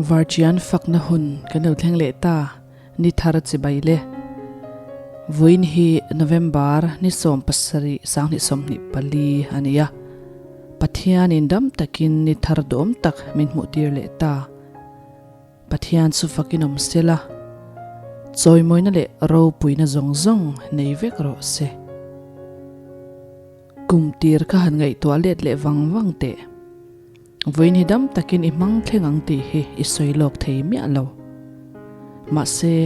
Varṭian fakna hun kan lo thleng leh ta, ni thar chibai le. Vawiin hi November ni 70 2024 a ni a, Pathianin dam takin ni thar duhawm tak min hmuhtir leh ta. Pathian chu fakin awm se la, chawimawina leh ropuina zawng zawng nei vek rawh se. Kum tir kha han ngaihtuah let leh vang vang teh. Vawiin hi dam takin i hmang thleng ang tih hi i sawi lawk thei miah lo. Mahse,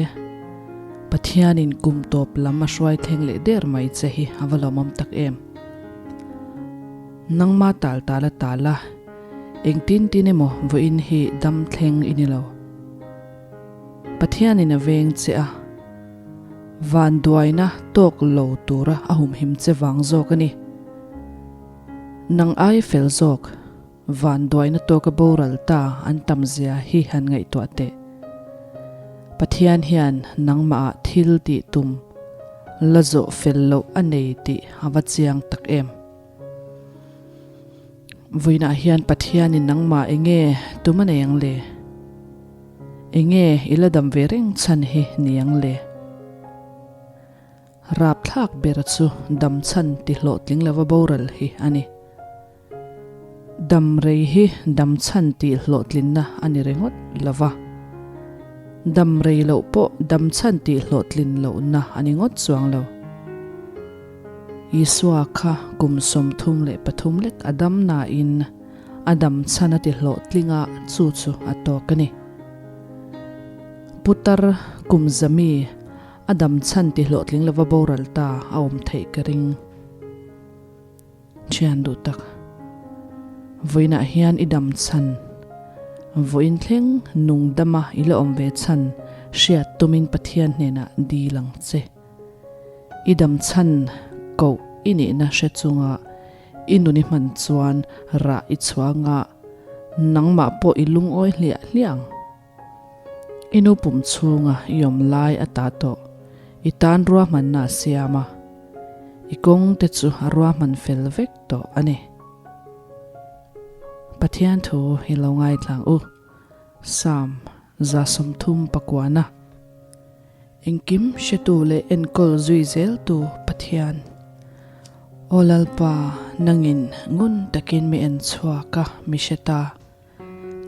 Pathianin kum tawp lam a hruai thleng leh der mai che hi a va lawmawm tak em. Nangma tal tala tala engtin tin emaw vawiin hi dam thleng i ni lo. Pathianin a veng che a, vanduaina tawk lo tura a humhim che vang zawk a ni. Nang ai fel zawk, vanduaina tawka boral ta an tam zia hi han ngaihtuah teh. Pathian hian nangmahah thil tih tum la zawh fel loh a nei tih a va chiang tak em. Vawiinah hian Pathianin nangmah enge tum a nei ang le? Enge i la dam ve reng chhan hi ni ang le? Rapthlak ber chu dam chhan ti hlawhtling lova boral hi a ni. Dam rei hi dam chhan tih hlawhtlinna a ni ringawt lova. Dam rei loh pawh dam chhan tih hlawhtlin lohna a ni ngawt chuang lo. Isua kha kum 33 lek a dam nain a dam chhan a ti hlawhtling a, chu chu a tawk a ni. Putar kum zami a dam chhan ti hlawhtling lova boral ta a awm theih ka ring. Thian duh tak, vawiinah hian i dam chhan, vawiin thleng nung dama i la awm ve chhan hriat tumin Pathian hnenah dil ang che. I dam chhan koh i nihna hre chunga i nun i hman chuan rah i chhuang a, nangmah pawh i lungawi hliah hliah ang. I nu pum chhunga i awm lai a ta tawh, i tan ruahmanna a siam a, i kawng te chu a ruahman fel vek tawh a ni. Pathian thu i lo ngaithlang u, Psalm 139. Engkim hretu leh enkawl zui zeltu Pathian. Aw Lalpa, nangin ngun takin mi en chhuak a, mi hre ta.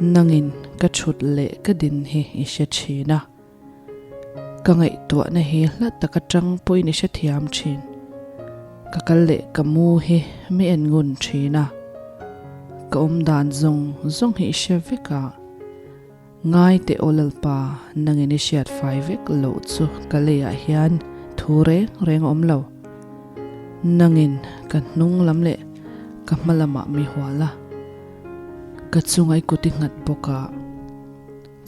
Nangin ka thut leh ka din hi i hre thin a. Ka ngaihtuahna hi hla tak atang pawhin i hrethiam thin. Ka kal leh ka mu hi mi en ngun thin a. Ka awm dan zawng zawng hi i hre vek a. Ngai teh aw Lalpa, nangin i hriat fai vek loh chu ka leiah hian thu reng reng a awm lo. Nangin ka hnung lam leh ka hma lamah mi hual a, ka chunga i kut i nghat bawk a,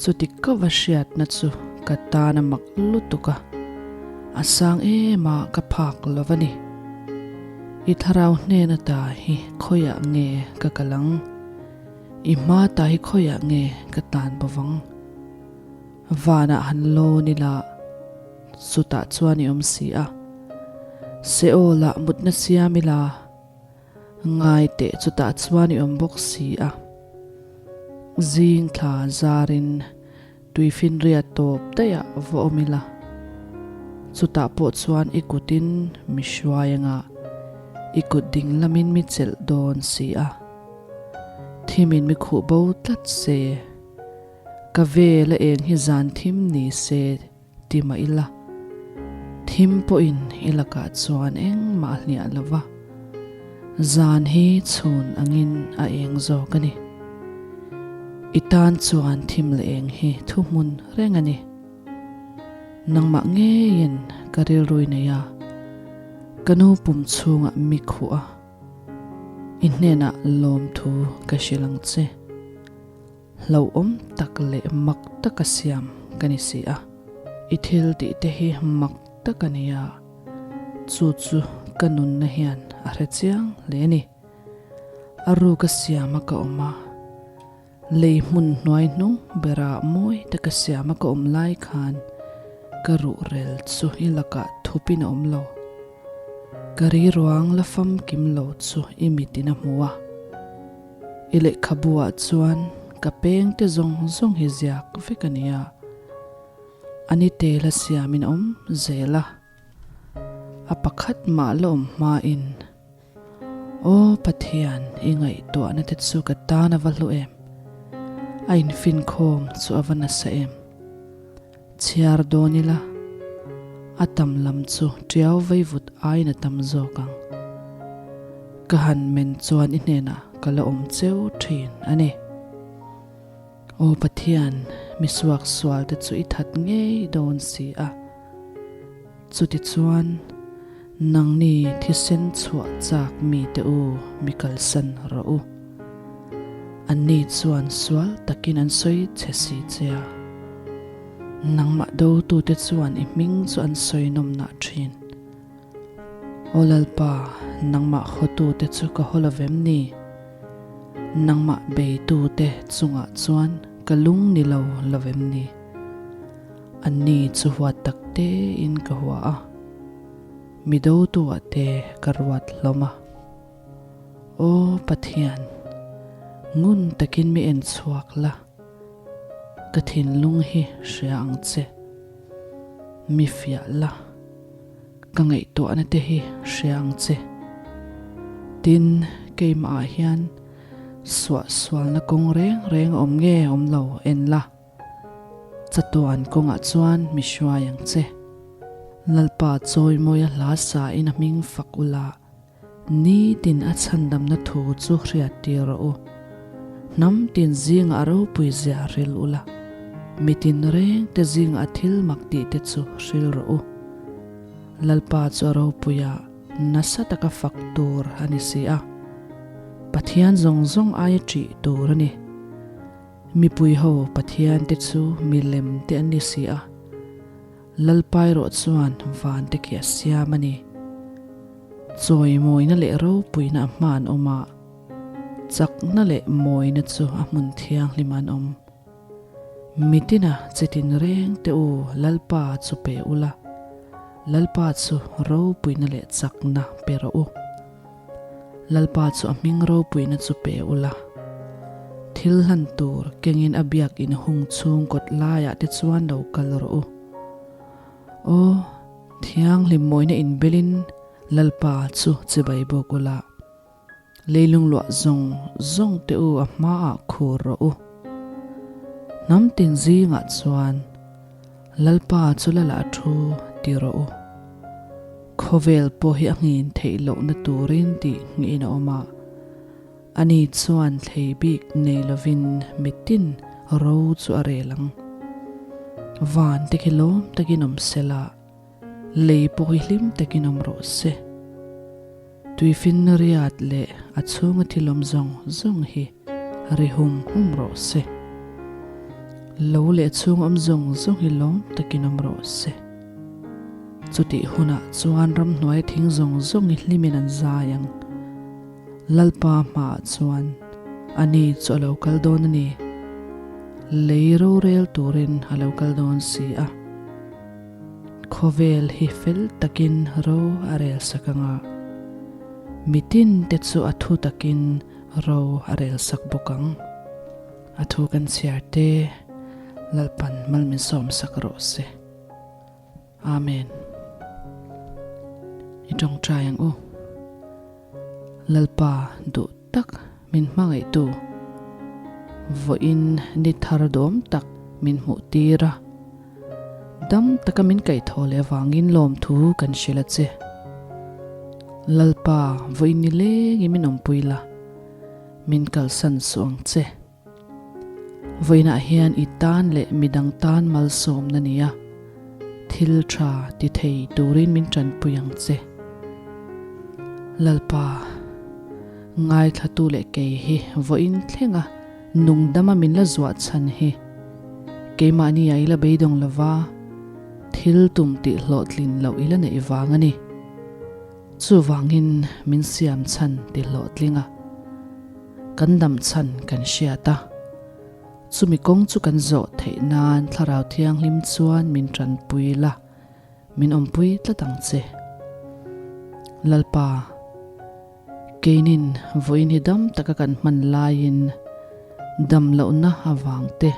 chuti ka va hriatna chu ka tan a mak lutuk a, a sang em a ka phak lo va ni. I thlarau hnen ata hi khawiah nge ka kal ang? I hma ta hi khawiah nge ka tan bawvang? Vanah han lawn ila, chutah chuan i awm si a. Seolah mutna siam ila, ngai teh chutah chuan i awm bawk si a. Zing thla zarin tuifinriat tawp daihah va awm ila, chutah pawh chuan i kutin mi hruai anga i kut ding lamin mi chelh dawn si a. Thimin mi khuh bo tlat se, ka vel a eng hi zan thim ni se ti mah ila, thim pawhin i lakah chuan engmah a hliah lo va, zan hi chhun angin a eng zawk a ni. I tan chuan thim leh eng hi thuhmun reng a ni. Nangmah ngeiin ka rilrui nei a, ka nu pum chhungah mi khuh a. I hnenah lawmthu ka hrilh ang che. Hlauhawm tak leh mak taka siam ka ni si a. I thil tih te hi mak tak a ni a, chu chu ka nunna hian a hre chiang hle a ni. A ruka siama ka awm a, lei hmun hnuai hnung bera mawi taka siama ka awm lai khan ka ruhrel chu i lakah thupin a awm lo. Ka ri ruang la famkim lo chu i mitin a hmu a. I lehkhabu ah chuan. Ka peng te zawng zawng hi ziak vek a nia. A ni tel a siamin a awm zel a. A pakhat mah la awm hmain, Aw Pathian, i ngaihtuahna te chu ka tan a va hlu em? A infinkhawm chu a va nasa em? Chhiar dawn ila, a tam lam chu tiau veivut aiin a tam zawk ang. Ka han men chuan i hnenah ka la awm cheu thin a ni. Aw Pathian, mi suaksual te chu i that ngei dawn si a. Chutichuan, nangni thisen chhuah chak mite u mi kalsan rawh u. Anni chuan sual takin an sawi che si che a. Nangmah dotute chuan i hming chu an sawi nawmnah thin. Aw Lalpa, nangmah hawtute chu ka haw lovem ni? Nangmah beitute chungah chuan ka lung ni lo lovem ni? Anni chu huat tak tein ka hua a, mi dotuah te ka ruat hlawm a. Aw Pathian, ngun takin mi en chhuak la, ka thinlung hi hria ang che. Mi fiah la, ka ngaihtuahna te hi hria ang che. Tin, keimahah hian suahsualna kawng reng reng a awm nge awm lo en la. Chatuan kawngah chuan mi hruai ang che. Lalpa chawimawia hla sain a hming fak ula, nitin a chhandamna thu chu hriat tir rawh u. Hnam tin zingah a ropui zia hril ula, mitin reng te zingah a thil mak tih te chu hril rawh u. Lalpa chu a ropuia nasa taka fak tur a ni si a, Pathian zawng zawng aia ṭih tur a ni. Mipui ho Pathian te chu milem te an ni si a, Lalpa erawh chuan van te khi a siam a ni. Chawimawina leh ropuina a hma an awm a, chakna leh mawina chu a hmun thianghlim an awm. Mitina chitin reng te u Lalpa chu pe ula, Lalpa chu ropuina leh chakna pe rawh u. Lalpa chu a hming ropuina chu pe ula. Thil hlan tur kengin a biak in hung chhung kawt laiah te chuan lo kal rawh u. Aw, thianghlim mawina inbelin Lalpa chu chibai bawk ula. Leilung luah zawng zawng te u a hmaah khur rawh u. Hnam tin zingah chuan Lalpa chu la lah thu ti rawh u. Khawvel pawh hi a nghin theih lohna turin tih nghin a awm a, ani chuan thlei bik nei lovin mitin ro chu a rel ang. Van te khi lawm takin awm se la, lei pawh hi hlim takin awm rawh se. Tuifinriat leh a chhunga thil awm zawng zawng hi ri hum hum rawh se. Lo leh chhung awm zawng zawng hi lawm takin awm rawh se. Chutih hunah chuan ramhnuai thing zawng zawng hi hlimin an zai ang. Lalpa hmaah chuan ani chu a lo kal dawn a ni. Lei rorel turin a lo kal dawn si a. Khawvel hi fel takin ro a rel sak ang a, mitin te chu a thu takin ro a rel sak bawk ang. A thu kan chhiar te Lalpan mal min sawm sak rawh se. Amen. I tawngtai ang u. Lalpa duh tak min hmangaihtu, vawiin ni thar dawm tak min hmuh tir a, dam taka min kaihthawh leh avangin lawmthu kan hrilh a che. Lalpa vawiin ni lengin min awmpui la, min kalsan suh ang che. Vawiinah hian i tan leh midang tan malsawmna nia thil tha ti thei turin min tanpui ang che. Lalpa, ngaithlatu leh kei hi vawiin thlenga nungdama min la zuah chhan hi keimahni ah i la beidawng lova, thil tum tih hlawhtlin loh i la neih vang a ni. Chuvangin min siam chhan ti hlawhtling a. Kan dam chhan kan hriat a, chumi kawng chu kan zawh theih nan Thlarau Thianghlim chuan min tanpui la, min awmpui tlat ang che. Lalpa, keinin vawiin hi dam taka kan hman laiin Damlohna avang te,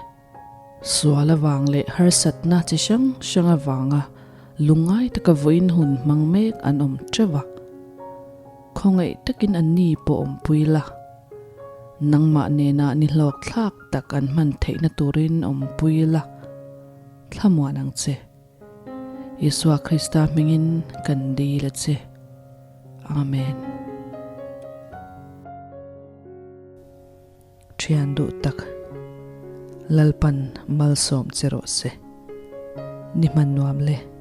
sual avang leh harsatna chi hrang hrang avanga lungngai taka vawiin hun hmang mek an awm teuh a. Khawngaih takin anni pawh awmpui la. Nangmah nena ni hlawk thlak tak an hman theihna turin awmpui la. Thlamuan ang che. Isua Krista hmingin kan dil a che. Amen. Thian duh tak, Lalpan malsawm che rawh se. Ni hman nuam le.